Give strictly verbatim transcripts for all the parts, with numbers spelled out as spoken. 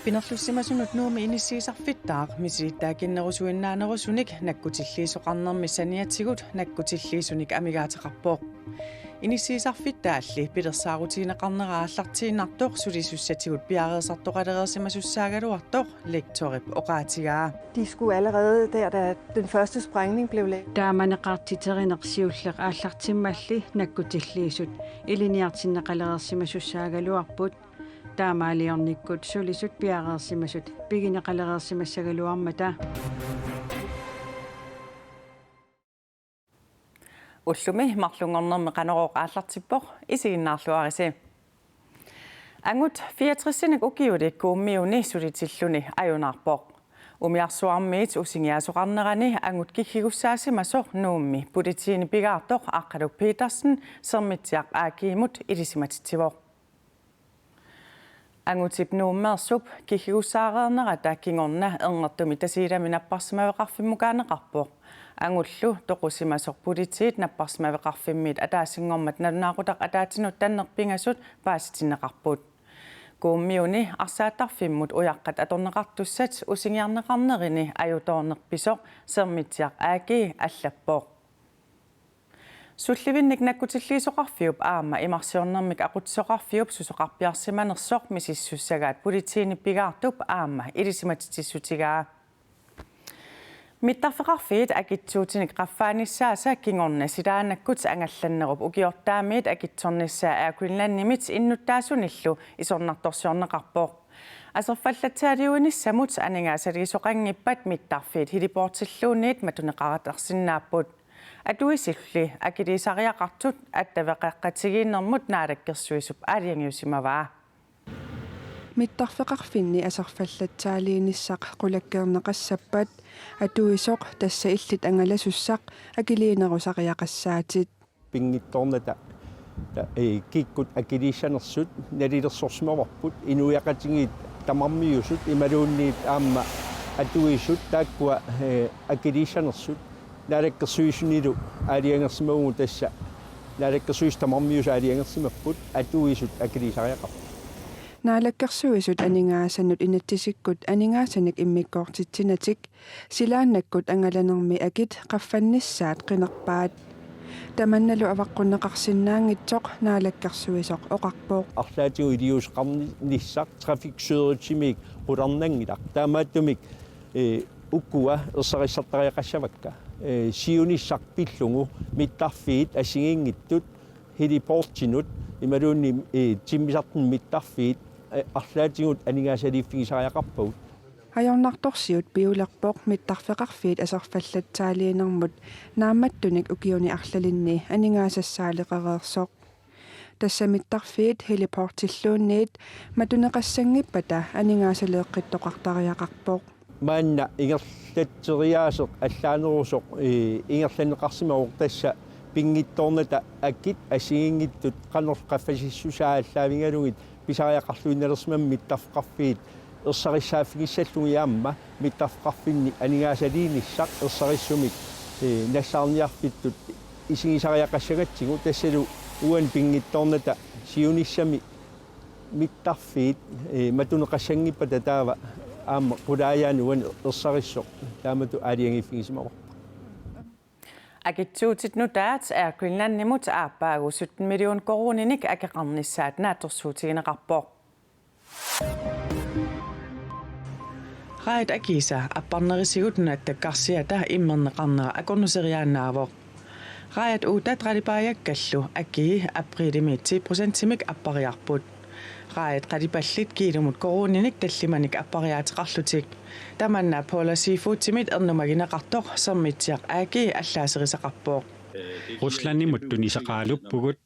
Pinerlussimasunut Nuummi inissiisarfittaaq misilittaakinnerusuinnaanerusunik nakkutilliisoqarnermi saniatigut nakkutilliisunik amigaateqarpoq. Inissiisarfittaalli pilersaarutigineqarnera aallartiinnartoq sulisussatigut piareersartoqalereersimasussaagaluartoq lektorip oqaatigaa. De skulle allerede der, da den første sprængning blev lavet. Taamaneqartiterineq siulleq aallartimmalli nakkutilliisut ilinniartinneqalereersimasussaagaluarput. Taamaaliornikkut sulisut piareersimasut pigineqalereersimassagaluarmata. Ullumi marlunngornermi Qanorooq aallartippoq, isiginnaarluarisi. Angut fireogtresinik ukiulik Kuummiuni sulitilluni ajunaarpoq. Umiarsuarmiit usingiasoqarnerani angut kiggigussaasimasoq Nuummi politiini pigaartoq Aqqaluk Petersen Sermitsiaq A G-mut ilisimatitsivoq. Angutip Nuummeersup kiggigussaareernerata kingorna Ernertumi Tasiilami napparsimaveqarfimmukaaneqarpoq. Angullu toqusimasoq politiit napparsimaveqarfimmiit ataasinngormat nalunaaqutaq ataatsinut tanneq pingasut paasitinneqarput. Kuummiuni arsaattarfimmut ujaqqat atorneqartussat usingiarneqarnerini ajutoorneq pisoq Sermitsiaq A G allappoq. Sullivinnik nakkutilliisoqarfiup aamma imarsiornermik aqutsisoqarfiup susoqarpiarsimanersoq misissussagaat politiini pigaartup aamma ilisimatitsissutigaa. Mittarfeqarfiit akitsuutinik qaffaanissaasa kingorna silaannakkut angallannerup ukiortaamiit akitsornissaa Air Greenlandimit innuttaasunillu isornartorsiorneqarpoq. Aserfallatsaaliuinissamut aningaasaliisoqanngippat mittarfiit heliportilluunniit matuneqartarsinnaapput. Atuisulli akiliisariaqartut attaveqaqatigiinnermut Naalakkersuisup aalajangiusimavaa. Mittarfeqarfinni aserfallatsaaliinissaq qulakkeerneqassappat atuisoq, tassa illit angalasussaq, akiliinerusariaqassaatit. Pinngitsoornata ta-, ee, kikkut akiliissanersut nalilersorsimavarput, inuiaqatigiit tamarmiusut imaluunniit aamma atuisut taakkua, ee, akiliissanersut. Naalakkersuisunilu aalajangersimavugut, tassa Naalakkersuisut tamarmiusut aalajangersimapput, atuisut akiliisariaqarput. Naalakkersuisut aningaasanut inatsisikkut aningaasanik immikkoortitsinatik silaannakkut angalanermi akit qaffannissaat qinerpaat. Tamannalu avaqqunneqarsinnaanngitsoq Naalakkersuisoq oqarpoq. Arlaatigut iliuuseqarnissaq trafikstøjimik qularnanngilaq. Taamaattumik, ee, ukua ersarissartariaqassavakka. Ee, siunissaq pillugu mittarfiit assigiinngitsut heliportinut imaluunniit, ee, timmisartunut mittarfiit, ee, arlaatigut aningaasaliiffigisariaqarpagut. Ajornartorsiut piulerpoq mittarfeqarfiit aserfallatsaaliinermut naammattunik ukiuni arlalinni aningaasassaaleqareersoq. Tassa mittarfiit heliportilluunniit matuneqassanngippata aningaasaleeqqittoqartariaqarpoq. Maanna ingerlatseriaaseq allaanerusoq, ee, ingerlanneqarsimavoq, tassa pinngitsoornata akit assigiinngitsut qanorlu qaffasissusaa aallaavigalugit pisariaqarluinnalersimammat mittarfeqarfiit ersarissaaffigissallugit aamma mittarfeqarfinni aningaasaliinissaq ersarissumik, ee, nassaarniarfittut isigisariaqassagatsigu, tassalu uani pinngitsoornata siunissami mittarfiit, ee, matuneqassanngippata taava aamma qulaajaani uani ersarissoq taamatut aalajangiiffigisimavarput. Akitsuutit nutaat Air Greenlandimut aappaagu sytten million koruuninik akeqarnissaat naatsorsuutigineqarpoq. Raajat akiisa apparnerisigut Nunatta Karsiata immerneqarnera akornuseriaannaavoq. Raajat uutaat qalipaajakkallu akii apriilimi ti procentimik appariarput. Raajat qalipallit kiilumut koruuninik tallimanik appariaateqarlutik. Tamanna Polar Seafoodimit ernumagineqartoq Sermitsiaq A G allaaserisaqarpoq. Ruslandimut tunisaqaaluppugut.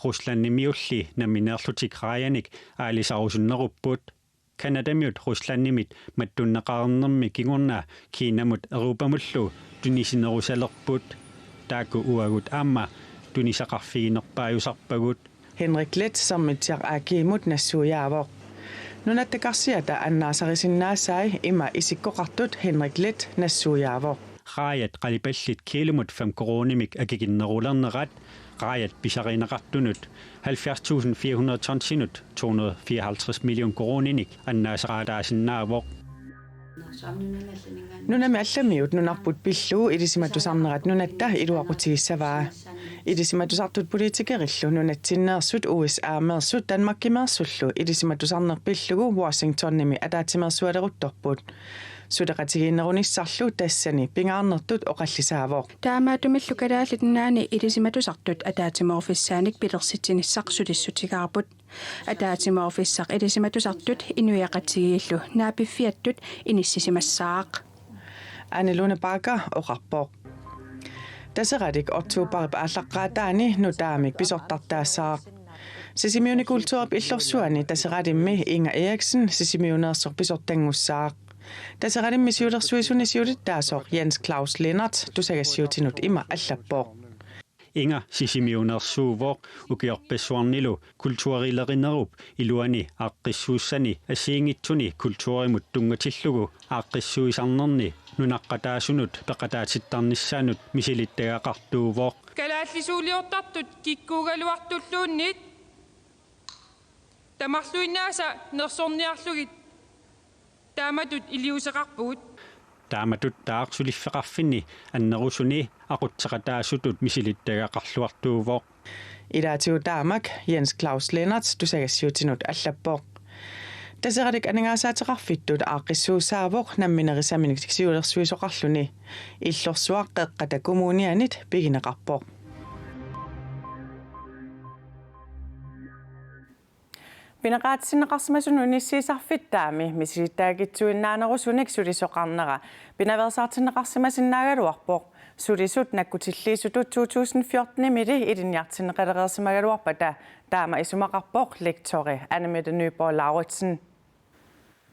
Ruslandimiulli nammineerlutik raajanik aalisarusunnerupput. Canadamiut Ruslandimit mattunneqareernermi kingorna Kinamut Europamullu tunisinerusalerput. Taakku uagut aamma tunisaqarfiginerpaajusaarpagut. Henrik Leth Sermitsiaq A G-mut nassuiaavoq. Nunatta Karsiata annaasarisinnaasai ima isikkoqartut Henrik Leth nassuiaavoq. Raajat qalipallit kiilumut fem koruunimik akikinnerulernerat, raajat pisarineqartunut halvfjerds tusind fire hundrede tonsinut to hundrede fireoghalvtreds million koruuninik annaaseqaataasinnaavoq. Nunami allamiut nunarput pillugu ilisimatusarnerat nunatta iluaqutigissavaa. Ilisimatusartut politikerillu nunatsinneersut U S A-meersut Danmarkimeersullu ilisimatusarneq pillugu Washingtonimi ataatsimeersualeruttorput. Suleqatigiinnerunissarlu tassani pingaarnertut oqallisaavoq. Taamaattumillu Kalaallit Nunaanni ilisimatusartut ataatsimoorfissaannik pilersitsinissaq sulissutigaarput. Ataatsimoorfissaq ilisimatusartut inuiaqatigiillu naapiffiattut inissisimassaaq. Anne Lone Bagger oqarpoq. Taseralik oktoberip aallaqqaataani nutaamik pisortartaassaaq. Sisimiuni kulturip illorsuani Taseralimmi Inger Eriksen Sisimiuneersoq pisortanngussaaq. Taseralimmi siulersuisuni siulittaasoq Jens Claus Lennert tusagassiutinut ima allappoq. Inger Sisimiuneersuuvoq, ukiorpassuarnilu kulturilerinerup iluani aaqqissuussani assigiinngitsuni kulturimut tunngatillugu aaqqissuisarnerni nunaqqataasunut peqataatittarnissaanut misilittagaqartuuvoq. Kalaallisuuliortartut kikkuugaluartulluunniit tamarluinnaasa nersorniarlugit taamatut iliuuseqarpugut. Taamatuttaaq suliffeqarfinni annerusuni aqutseqataasutut misilittagaqarluartuuvoq. Ilaatigut taamak Jens Claus Lennert tusagassiutinut allappoq. Taseralik aningaasaateqarfittut aaqqissuussaavoq namminerisaminik siulersuisoqarluni. Illorsuaq Qeqqata Kommunianit pigineqarpoq. Pineqaatissinneqarsimasunut inissiisarfittaami misilittagakitsuinnaanerusunik sulisoqarnera pinaveersaartinneqarsimasinnaagaluarpoq. Sulisut nakkutilliisutut to tusind fjortenimili ilinniartinneqalereersimagaluarpata taama isumaqarpoq lektori Anne Mette Nyborg Lauritsen.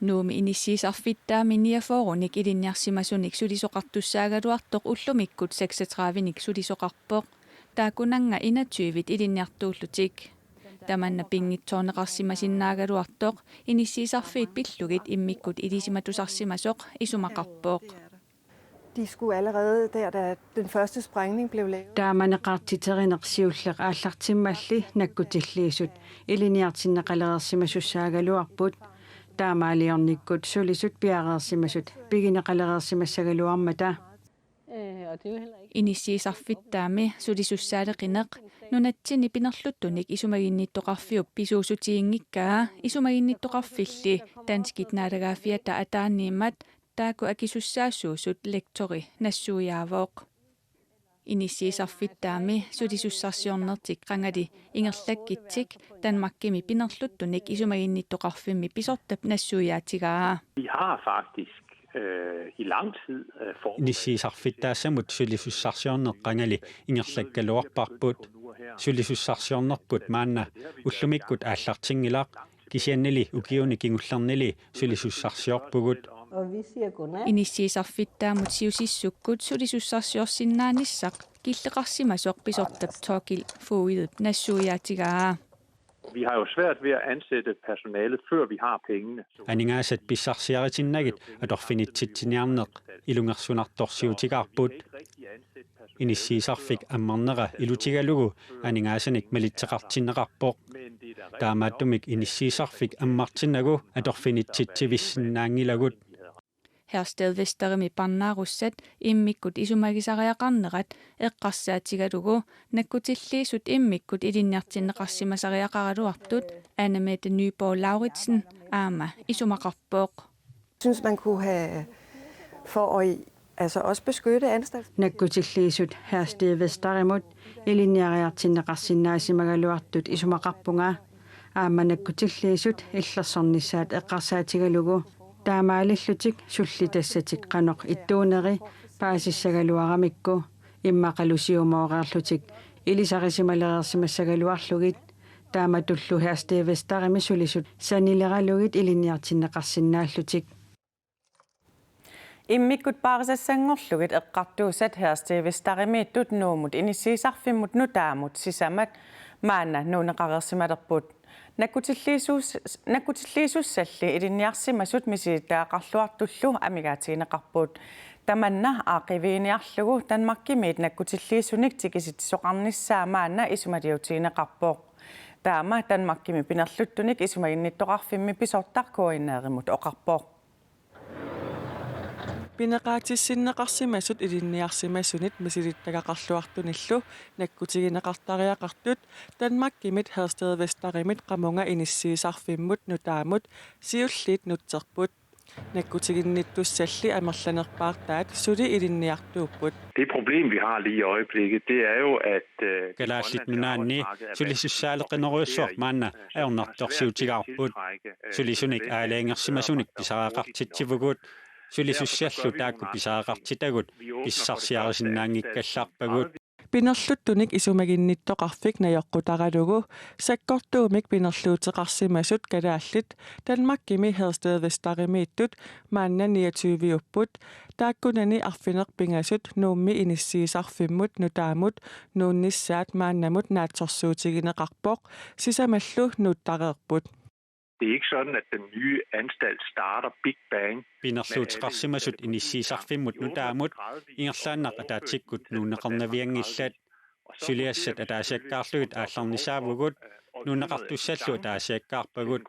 Nuummi inissiisarfittaami niogfyrrenik ilinniarsimasunik sulisoqartussaagaluartoq ullumikkut seksogtredivenik sulisoqarpoq. Taakkunannga enogtyvit ilinniartuullutik. Tamanna pinngitsoorneqarsimasinnaagaluartoq inissiisarfiit pillugit immikkut ilisimatusarsimasoq isumaqarpoq. De skulle allerede der, da den første sprængning blev lavet. Taamaneqartiterineq siulleq aallartimmalli nakkutilliisut ilinniartinneqalereersimasussaagaluarput. Taamaaliornikkut sulisut piareersimasut pigineqalereersimassagaluarmata. Inissiisarfittaami sulisussaaleqineq nunatsinni pinerluttunik isumaginnittoqarfiup pisuussutiginngikkaa, isumaginnittoqarfilli danskit naalagaaffiata ataaniimmat taakku akisussaasuusut lektori nassuiaavoq. Inissiisarfittaami sulisussarsiornertik qangali ingerlakkitsik Danmarkimi pinerluttunik isumaginnittoqarfimmi pisortap nassuiaatigaa. Vi har faktisk øh, i lang tid øh, forberedt. Inissiisarfittaassamut sulisussarsiorneq qangali ingerlakkaluarparput. Sulisussarsiornerput maanna ullumikkut aallartinngilaq, kisiannili ukiuni kingullernili sulisussarsiorpugut. Inissiisarfittaamut siusissukkut sulisussarsiorsinnaanissaq killeqarsimasoq pisortap Thorkild Fogedip nassuiaatigaa. Vi har jo svært ved at ansætte personale, før vi har pengene. Aningaasat pissarsiaritinnagit atorfinitsitsiniarneq ilungersunartorsiutigaarput. Inissiisarfik ammarnera ilutigalugu aningaasanik malitseqartinneqarpoq. Taamaattumik inissiisarfik ammartinnagu atorfinitsitsivissinnaanngilagut. Hersted Vesterimi parnaarussat immikkut isumagisariaqarnerat eqqarsaatigalugu nakkutilliisut immikkut ilinniartinneqarsimasariaqaraluartut Anne Mette Nyborg Lauritsen aamma isumaqarpoq. Synes, man kunne have, for at i- altså også beskytte anstalten. Nakkutilliisut Hersted Vesterimut ilinniariartinneqarsinnaasimagaluartut isumaqarpunga. Aamma nakkutilliisut illersornissaat eqqarsaatigalugu taamaalillutik sullitassatik qanoq ittuuneri paasissagaluaramikku immaqalu siumooreerlutik ilisarisimalereersimassagaluarlugit, taamatullu Hersted Vesterimi sulisut sanileralugit ilinniartinneqarsinnaallutik. Immikkut paarisassanngorlugit eqqartuussat Hersted Vesterimiittut Nuummut inissiisarfimmut nutaamut sisamat maanna nuunneqareersimalerput. Nakkutilliisuus-, nakkutilliisussalli ilinniarsimasut misilittagaqarluartullu amigaatigineqarput. Tamanna aaqqiiviginiarlugu Danmarkimiit nakkutilliisunik tikisitsisoqarnissaa maanna isumaliutigineqarpoq. Taama Danmarkimi pinerluttunik isumaginnittoqarfimmi pisortaq K N R-imut oqarpoq. Pineqaatissinneqarsimasut ilinniarsimasunit misilittagaqarluartunillu nakkutigineqartariaqartut Danmarkimit Herstedvesterimit qamunga inissiisarfimmut nutaamut siulliit nutserput. Nakkutiginnittussalli amerlanerpaartaat suli ilinniartuupput. Det problem, vi har lige i øjeblikket, det er jo, at, øh, Kalaallit Nunaanni sulisussaaleqinerujussuaq maanna ajornartorsiutigaarput. Sulisunik aalajangersimasunik pisariaqartitsivugut. Sulisussallu taakku pisariaqartitagut pissarsiarisinnaanngikkallarpagut. Pinerluttunik isumaginnittoqarfik najoqqutaralugu sakkortuumik pinerluuteqarsimasut kalaallit Danmarkimi Herstedvesterimiittut maanna niogtyve-upput, taakkunani arfineq-pingasut Nuummi inissiisarfimmut nutaamut nuunnissaat maannamut naatsorsuutigineqarpoq, sisamallu nuuttareerput. Det er ikke sådan, at den nye anstalt starter big bang. Pinerluuteqarsimasut inissiisarfimmut nutaamut ingerlaannaq ataatsikkut nuunneqarnavianngillat. Suliassat ataasiakkaarlugit aallarnisaavugut, nuunneqartussallu ataasiakkaarpagut.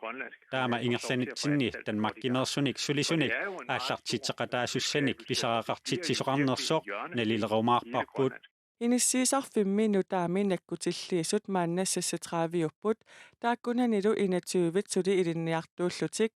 Taama ingerlanitsinni Danmarkimeersunik sulisunik aallartitseqataasussanik pisariaqartitsisoqarnersoq nalilerumaarparput. Inissiisarfimmi nutaami nakkutilliisut maanna seksogtredive-upput, taakkunanilu enogtyve-t suli ilinniartuullutik.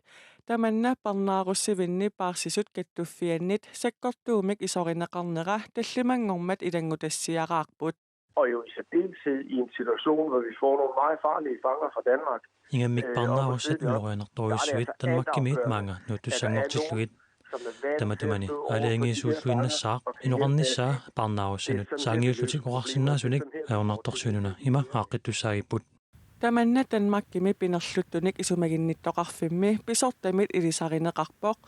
Tamanna parnaarussivinni paarsisut kattuffiannit sakkortuumik isorineqarnera tallimanngormat ilanngutassiaraarput. Og jo i særdeleshed i en situation, hvor vi får nogle meget farlige fanger fra Danmark. Ingammik parnaarussat ulorianartorujussuit Danmarkimiit maanga nuuttussanngortillugit. Tamatumani aalajangiisuulluinnassaaq inoqarnissaa parnaarussanut saangiullutik oqarsinnaasunik ajornartorsiununa ima aaqqittussaagipput. Tamanna Danmarkimi pinerluttunik isumaginnittoqarfimmi pisortamit ilisarineqarpoq,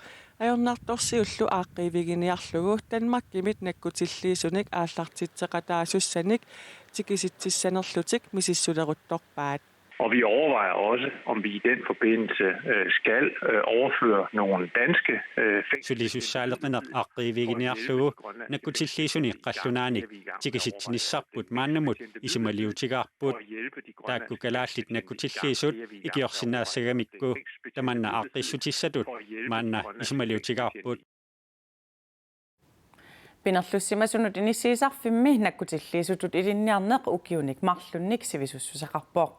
ajornartorsiullu aaqqiiviginiarlugu Danmarkimit nakkutilliisunik aallartitseqataasussanik tikisitsissanerlutik misissuleruttorpaat. Og vi overvejer også, om vi i den forbindelse, øh, skal, øh, overføre nogle danske, øh, fængsler. Sulisussaaleqineq aaqqiiviginiarlugu nakkutilliisunik qallunaanik tikisitsinissarput maannamut isumaliutigaarput. Taakku kalaallit nakkutilliisut ikiorsinnaassagamikku tamanna aaqqissutissatut maanna isumaliutigaarput. Pinerlussimasunut inissiisarfimmi nakkutilliisutut ilinniarneq ukiunik marlunnik sivisussuseqarpoq.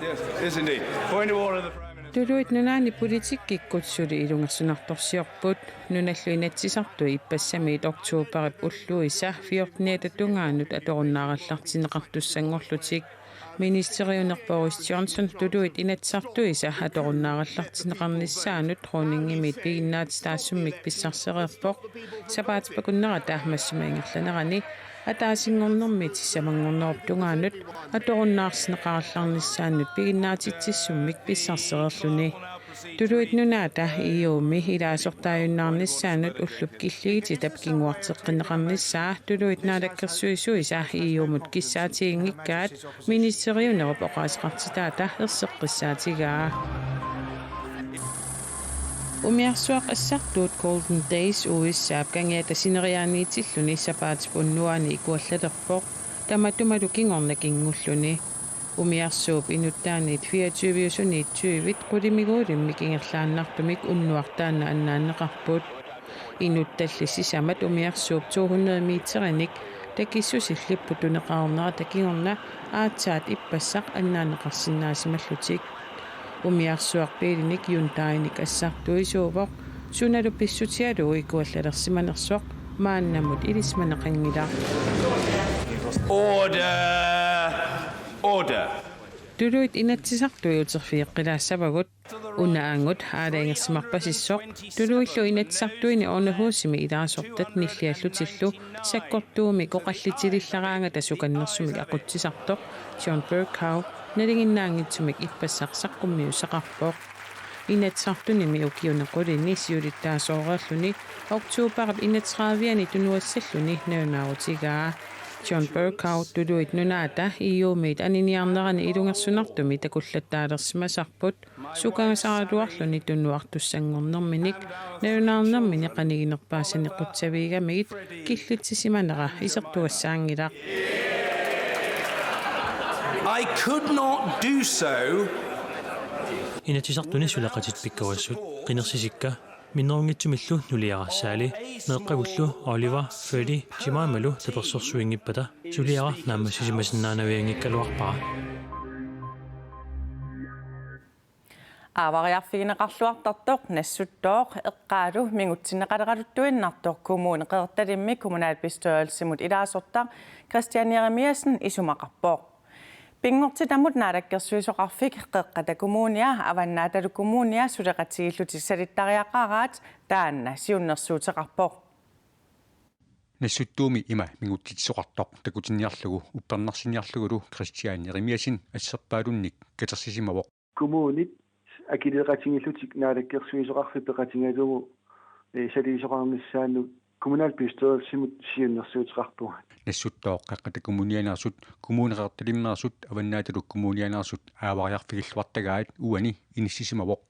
Yes, yes indeed. Point of order, the Prime Minister. Tuluit Nunaanni politikkikkut suli ilungersunartorsiorput. Nunallu Inatsisartui ippassamiit oktoberip ulluisa fjorteniata tungaanut atorunnaarallartinneqartussanngorlutik. Ministeriuneq Boris Johnson tuluit Inatsisartuisa atorunnaarallartinneqarnissaanut dronningimiit piginnaatitaassummik pissarsereerpoq. Sapaatip akunnerata massuma ingerlanerani ataasinngornermiit sisamanngornerup tungaanut atorunnaarsinneqarallarnissaannut piginnaatitsissummik pissarsereerluni. Tuluit Nunaata E U-mi ilaasortaajunnaarnissaanut ullup killigittap kinguarteqqinneqarnissaa tuluit naalakkersuisuisa E U-mut kissaatiginngikkaat ministeriunerup oqaaseqartitaata erseqqissaatigaa. Umiarsuaq assartuut Golden Days U S A-p kangiata sineriaaniitilluni sapaatip unnuaani ikuallalerpoq, tamatumalu kingorna kingulluni. Umiarsuup inuttaanniit fireogtyve-usuniit tyvit qulimiguulimmik ingerlaannartumik unnuaq taanna annaanneqarput. Inuttalli sisamat umiarsuup to hundrede meterinik takissusillit putuneqareernerata kingorna aatsaat ippassaq annaanneqarsinnaasimallutik. Umiarsuaq biilinik Hyundainik assartuisuuvoq, sunalu pissutigalugu ikuallalersimanersoq maannamut ilisimaneqanngilaq. Order! Order! Tuluit Inatsisartui uterfigeqqilaassavagut. Una angut aalajangersimarpasissoq tuluillu Inatsisartuini Underhusimi ilaasortat nilliallutillu sakkortuumik oqallitilillaraangata sukannersumik aqutsisartoq John Bercow nalinginnaanngitsumik ippassaq saqqummiussaqarpoq. Inatsisartunimi ukiuni qulini siulittaasooreerluni oktoberip enogtredive-ani tunuassalluni nalunaarutigaa. John Bercow Tuluit Nunaata E U-miit aniniarnerani ilungersunartumik takullattaalersimasarput, sukangasaraluarluni tunuartussanngornerminik, nalunaarnermini qaniginerpaasani qutsavigigamigit killitsisimanera isertugassaanngilaq. I could not do so. Inatsisartuni suleqatit pikkorissut qinersisikka minnerunngitsumillu nuliarassaali meeqqagullu Oliver, Freddie, Jemimalu tapersersuinngippat suliara naammassisimasinnaanavianngikkaluarpara. Aavariarfigineqarluartartoq Nassuttooq eqqaalu mingutsinneqaleraluttuinnartoq Kommune Qeqertalimmi kommunalbestyrelsimut ilaasortaq Kristian Jeremiassen isumaqarpoq. Pinngortitamut Naalakkersuisoqarfik Qeqqata Kommunia Avannaatalu Kommunia suleqatigiillutik salittariaqaraat taanna siunnersuuteqarpoq. Nassuttuumi ima mingutsitsisoqartoq takutinniarlugu uppernarsiniarlugulu Kristian Jeremiassen asserpaalunnik katersisimavoq. Kommunit akileeqatigiillutik Naalakkersuisoqarfik peqatigalugu saliisoqarnissaanut kommunalbestyrelsimut siunnersuuteqarpunga. Nassuttooq Qeqqata Kommunianeersut, Kommune Qeqertalimmeersut Avannaatalu Kommunianeersut aavariarfigilluartagaat uani inissisimavoq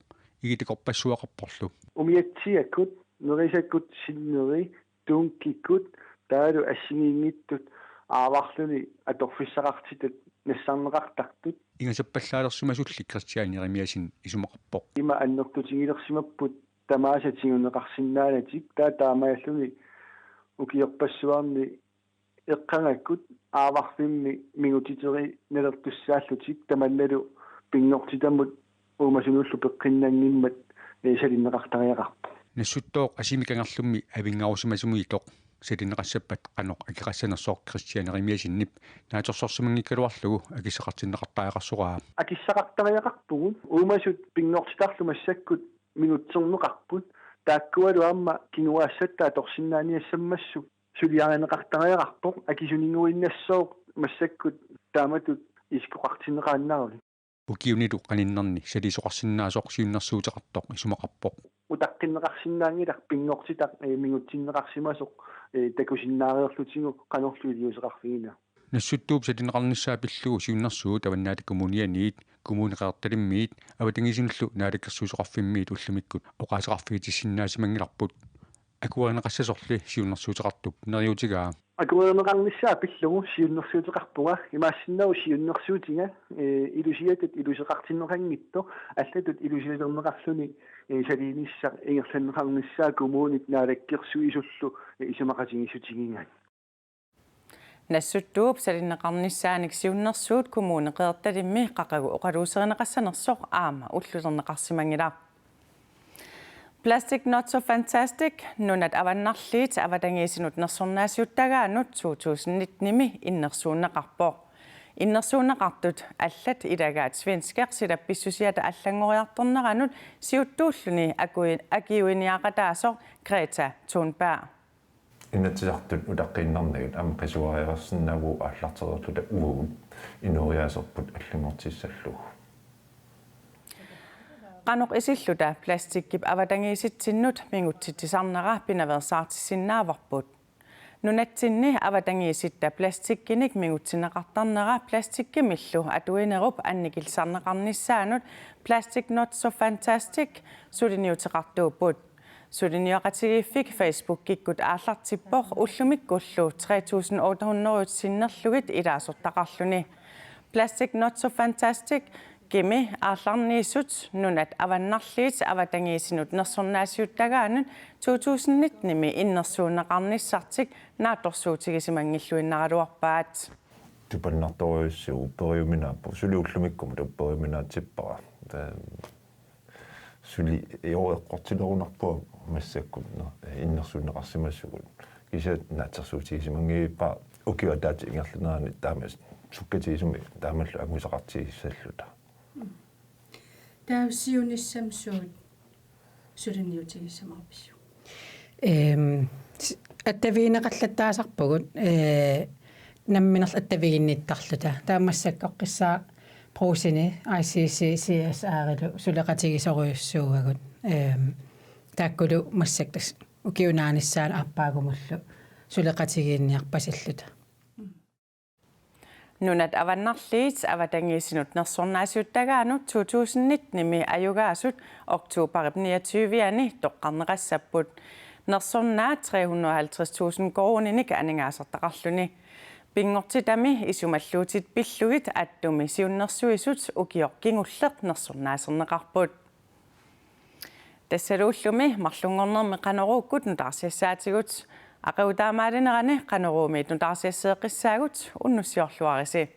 igitakorpassuaqarporlu. Umiatsiakkut, nerisakkut sinneri, tunkikkut taavalu assigiinngitsut aavarluni atorfissaqartitat nassarneqartartut. Ingasappallaalersimasulli Kristian Jeremiassen isumaqarpoq. Ima annertutigilersimapput tamaasa tiguneqarsinnaanatik, taava taamaalilluni ukiorpassuarni eqqagakkut aavarfimmi mingutsiteri nalertussaallutik tamannalu pinngortitamut uumasunullu peqqinnanngimmat salinneqartariaqarpoq. Nassuttooq asimi kangerlummi avinngarusimasumitoq salinneqassappat qanoq akeqassanersoq Kristian Jeremiassenip naatsorsorsimanngikkaluarlugu akissaqartinneqartariaqarsoraa. Akissaqartariaqarpugut, uumasut pinngortitarlu massakkut mingutserneqarput, taakkualu aamma kinguaassatta atorsinnaaniassammassuk suliarineqartariaqarpoq, akisuninnguinnassooq massakkut taamatut isikkoqartinneqaannarlutik. Ukiunilu qaninnerni saliisoqarsinnaasoq siunnersuuteqartoq isumaqarpoq. Utaqqinneqarsinnaanngilaq pinngortitaq mingutsinneqarsimasoq takusinnaareerlutigu qanorlu iliuuseqarfigineq. Nassuttuup salinneqarnissaa pillugu siunnersuut Avannaata Kommunianiit, Kommune Qeqertalimmiit, avatangiisinullu Naalakkersuisoqarfimmiit ullumikkut oqaaseqarfigitissinnaasimanngillarput. Akuerineqassasorli siunnersuuteqartup neriuutigaa. Akuerineqarnissaa pillugu siunnersuuteqarpunga, imaassinnaavoq siunnersuutiga ilusiatat iluseqartinneqanngitsoq allatut ilusilerneqarluni saliinissaq ingerlanneqarnissaa kommunit Naalakkersuisullu isumaqatigiissutigigaat. Nassuttuup salinneqarnissaanik siunnersuut Kommune Qeqertalimmi qaqugu oqaluuserineqassanersoq aamma ullulerneqarsimanngilaq. Plastic Not So Fantastic, nunat avannarliit avatangiisinut nersornaasiuttagaannut to tusind nitten-imi innersuunneqarpoq. Innersuunneqartut allat ilagaat svenskit silap pissusiata allanngoriartorneranut siuttuulluni akui-, akiuiniaqataasoq Greta Thunberg. Inatsisartut utaqqiinnarnagit aamma qisuariarsinnaavugut aallartereerluta uagut inooriaaserput allanngortissallugu. Qanoq isilluta plastikkip avatangiisitsinnut mingutsitsisarnera pinaveersaartissinnaavarput. Nunatsinni avatangiisitta plastikkinik mingutsinneqartarnera plastikkimillu atuinerup annikillisarneqarnissaanut Plastic Not So Fantastic suliniuteqartuupput. Suliniuteqatigiiffik Facebookikkut aallartippoq ullumikkullu tre tusind otte hundrede sinnerlugit ilaasortaqarluni. Plastic Not So Fantastic-imi aallarniissut nunat avannarliit avatangiisinut nersornaasiuttagaannut to tusind nitten-imi innersuunneqarnissartik naatsorsuutigisimanngilluinnaraluarpaat. Tupannartorujussuuvoq, upperiuminaappoq, suli ullumikkumut upperiuminaatsippara. Taava suli eqqortilerunarpunga massakkut, nå, innersuunneqarsimasugut. Kisianni naatsorsuutigisimanngilara ukiup ataatsip ingerlanerani taama sukkatigisumik taamallu angusaqartigissalluta. Taava siunissami suut suliniutigissavarpisiuk? Ehm, s-, attavigineqallattaasarpugut, eh, nammineq attaviginnittarluta. Taava massakkorpiaq Brugseni I C C C S R-ilu suleqatigisorujussuugatsigu. Ehm, taakkulu massakkut tassa ukiup naanissaanut aappaagumullu suleqatigiinniarpasilluta. Nunat avannarliit avatangiisinut nersornaasiuttagaannut to tusind nitten-imi ajugaasut oktobarip niogtyve-ani toqqarneqassapput. Nersornaat tre hundrede og halvtreds tusind koruuninik aningaasartaqarluni. Pinngortitami isumalluutit pillugit Attumi siunnersuisut ukioq kingulleq nersornaaserneqarput. Tassalu ullumi marlunngornermi Qanoruukkut nutaarsiassaatigut. Aqagu taamaalinerani Qanoruumiit nutaarsiasseeqqissaagut, unnussiorluarisi.